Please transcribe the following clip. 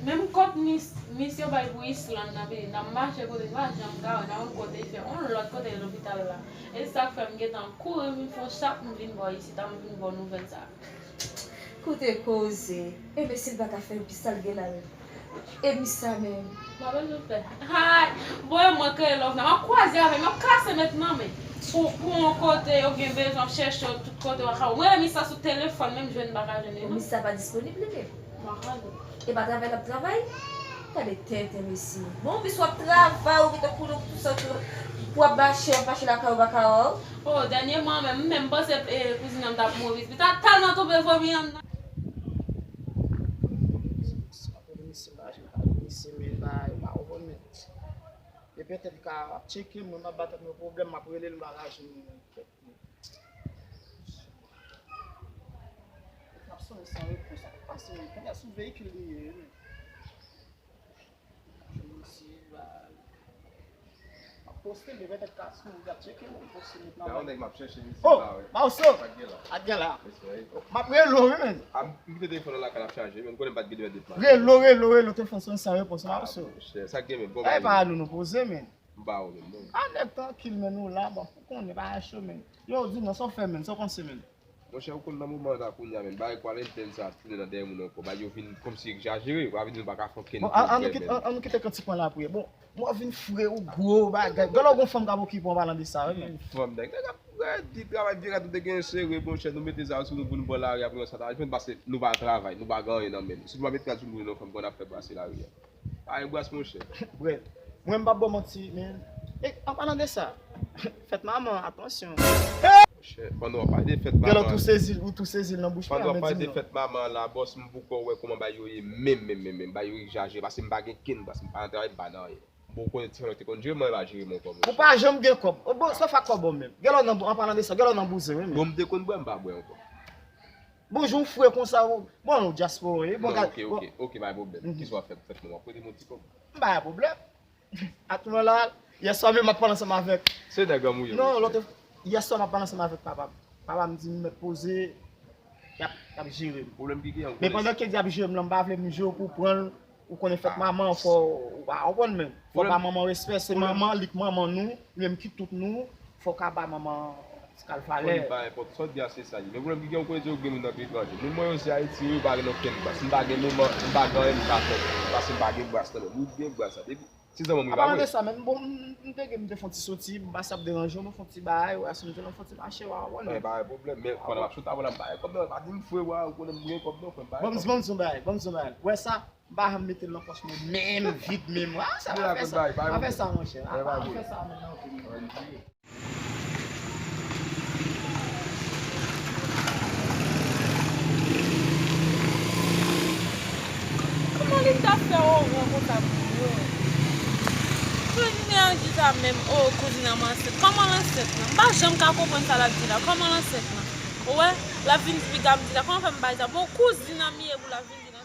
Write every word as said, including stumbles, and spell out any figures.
Menm kòb mis, mis yo bay pou Island nan, pitit, n ap mache kote n pa janm ka wè, n ap wè kote l fè yon lòt kote lopital la. E sa k fè m gentan kouri vin fè yon chak, m vin bò isit la, m vin ba w nouvèl sa a. Koute koze. E mesye l pa ka fè l pi sa l gen la menm. E mis sa menm. M pa bezwen fè. Hay! Bon, e mwen kreye love la. M ap kwaze avè l, m ap kase met nan men. Pou, pou yon kote yo gen bezwen, ap chèche w tout kote, w pa ka wè. Mwen, mis sa sou telefòn, menm jwenn m pa ka jwenn li non. Mis sa pa disponib li menm. M pa ka jwenn. E pa travay l ap travay? Gade tenten mesye. Bon, bis w ap travay, ou gentan koule w tou sa tou. Pou w ap mache, ap mache lakay ou pa ka wè w. Oh, dènyèman menm, m menm panse, eh, kouzin an m t ap mouri. Li ta tèlman tonbe vomi anndan. Apre misye pa jwe, misye men bagay, ou pa konprann men. E petèt li ka ap tcheke m, mwen m ap ba tèt mwen pwoblèm, m ap rele l, m pa ka jwenn li. N ap sonnen san repons, sa k ap pase menm? Kounye a sou veyikil li ye, wi, men. Jwenn misye, ba, m ap poste, men petèt ka sou, y ap tcheke, mwen poste met nan men. Yon nèg m ap chèche, misye pa wè. Oh, Mawso! Sa k gen la? Sa k gen la? Respè, wi. M ap rele w, wi, men. A, m kite telefòn nan lakay la ap chaje, men m konnen m pa t gen dwa detman. Rele w, rele w, rele w, telefòn sonnen san repons, Mawso. Ah, monchè, sa k gen, men? Bon, bagay. Ay, pa nou, nou poze, men. M pa wè menm, non. A, nèg trankil, men, nou la, bon, ou konnen, bagay cho, men. Yo, di non, sa w fè, men, sa w panse, men? Monchè, ou konn nan moman sa kounye a, men, bagay kwarantin sa ap tounen nan dèyè moun ankò. Bagay yo vin kòmsi egzajere, bagay vin nou pa ka fè okenn. Bon, an, an nou kite, an, an nou kite kantik mwen la pou ye. Bon, mwen vin fre ou gwo bagay. Gade lè w gon fanm k ap okipe w an palan de sa, wi, men. Fanm, nèg, nèg ap redi, travay vye rèd, nou te gen sere, monchè, nou mete sa sou nou pou nou pran lari, apre sa ta jwenn, paske nou pa travay, nou pa gen anyen nan men nou. Si nou pa mete sa sou nou, nou fanm, kòman n ap fè brase lari a? Pa gen bras, monchè. Bref, mwen m p ap ba w manti, men. E, an palan de sa, fèt manman, atansyon. Monchè, pandan w ap pale de fèt manman. Gèlè, ou tou sezi, ou tou sezi l nan bouch mwen, men di m non. Pandan w ap pale de fèt manman la, bòs, m poko wè kòman bagay yo ye menm, menm, menm, menm. Bagay yo egzajere, paske m pa gen kenn bras, m pa nan travay, m pa nan anyen. Bon, ou konnen ti frè mwen te konn jere, mwen pa jere mwen kòb. Ou pa janm gen kòb. O, bon, sa fè kòb ou menm. Gèlè w nan bou-, an palan de sa, gèlè w nan bouzen, wi, men. Bon, m te konn bwè, m pa bwè ankò. Bon, jan w fre konsa, ou, bon, ou dyaspora, wi. Bon, non, gad, ok, bon. Ok, ok, pa gen pwoblèm. Mhm. Kisa w ap fè pou fèt mwen? W ap prete m yon ti kòb? M pa gen pwoblèm. Atouman la, yèswa menm m ap pale ansanm avèk. Se nèg an mouye. Non, lòt, yèswa m ap pale ansanm avèk papa m. Papa m di m mèt poze, y ap, y ap jere m. Pwoblèm ki gen an. Men pandan ke di ap jere m lan, m pa vle m jere w pou w pran l, ou konnen fèt manman, fò, ou pa konprann menm. Fò ba manman respè, se manman, li k manman nou, li menm ki tout nou, fò w ka ba manman ti kal valè. Fò li ba enpòt, sa w di a se sa li. Men pwoblèm ki gen, ou konnen di yo gen moun nan peyi etranje. Moun mwen yo se Ayiti, wi, yo pa gen okenn bras. M pa gen moman, m pa gen anyen m ka fè. Paske m pa gen bras nan men m. Ou gen bras la. Depi Se zanmi m wi, pa vre? An palan de sa menm, bon, m, m te gen, m te fè yon ti soti, m pa sa ap deranje w, m fè yon ti bagay, wè, si m te nan fè yon ti mache, w a wè. Mwen pa gen pwoblèm, men pandan m ap sot avè w la, m pa gen kòb non, pa di m fre, wa, ou konnen m gen kòb non, frè m, pa gen kòb. Bon, m di w yon bagay, bon, m di w yon bagay. Wè sa, m pa janm mete l nan pòch mwen, menm, vid, menm. Wa, sa pa fè sa, pa fè sa, monchè. Pa fè sa, menm, non. Kòman li ta fè oran konsa pou yo? Pou li reyaji sa menm, o, kouzin an ansent. Kòman l ansent nan? M pa janm ka konprann sa l ap di la. Kòman l ansent nan? Ou wè, l ap vin di piga m di sa. Kòman fè m bay sa? Bon, kouzin an m ye pou l ap vin di